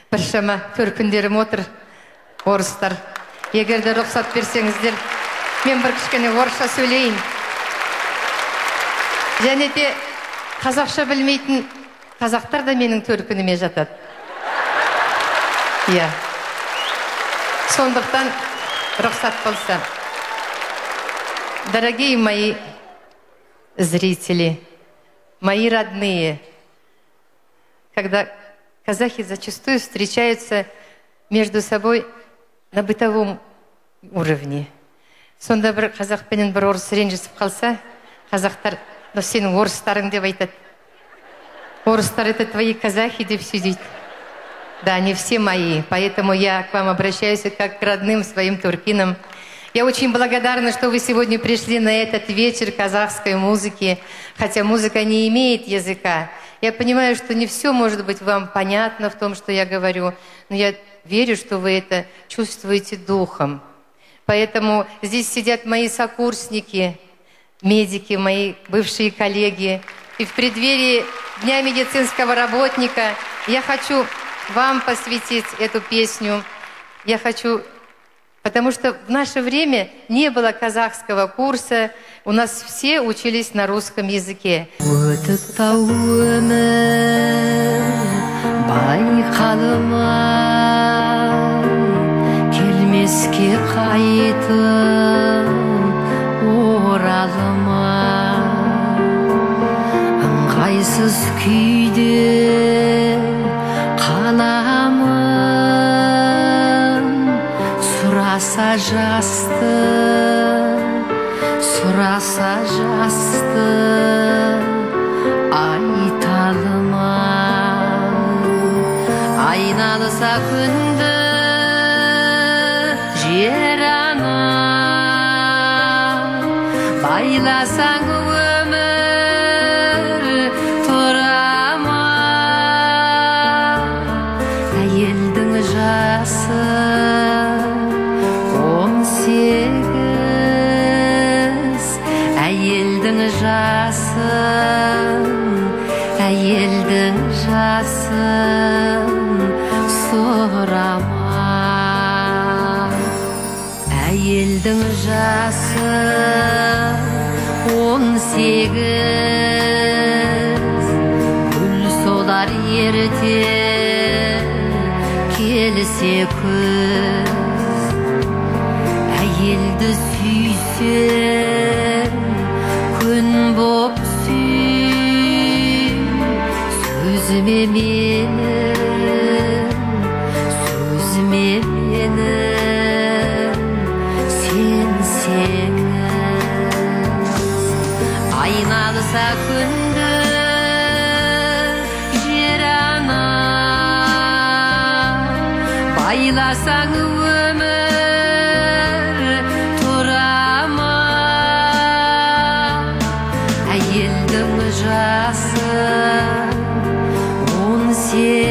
Біршама төркіндерім отыр, орыстар. Егер де рұқсат берсеңіздер, мен бір кішкене орысша сөйлейін. Және де қазақша білмейтін қазақтар да менің төркініме жатады. Иә. Сондықтан рұқсат болса. Дорогие мои зрители, мои родные, когда казахи зачастую встречаются между собой на бытовом уровне. Сонда бір қазақ пенен бір орыс ренжісіп қалса, қазақтар: «Но сенің орыстарың», – деп айтады. Орыстар – это твои казахи деп сөйлейді. Да, они все мои, поэтому я к вам обращаюсь как к родным своим туркинам. Я очень благодарна, что вы сегодня пришли на этот вечер казахской музыки, хотя музыка не имеет языка. Я понимаю, что не все может быть вам понятно в том, что я говорю, но я верю, что вы это чувствуете духом. Поэтому здесь сидят мои сокурсники, медики, мои бывшие коллеги. И в преддверии Дня медицинского работника я хочу вам посвятить эту песню. Я хочу, потому что в наше время не было казахского курса, у нас все учились на русском языке. Өтіп тау өмір байқалмай, келмеске қайтып оралмай, ыңғайсыз күйде қаламын. Сұраса жасты, сұраса жасты айта алмай, айналса күнді жер ана, байласаң, өмір тұра ма? Әйелдің жасы 18, әйелдің жасын, әйелдің жасын сұрама. Әйелдің жасы 18, гүл солар ерте келсе күз. Әйелді сүйсең, күн боп сүй, сөзіме менің, сөзіме менің сенсеңіз. Айналса күнді жер ана, байласаң, өмір тұра ма? Әйелдің жасы 18.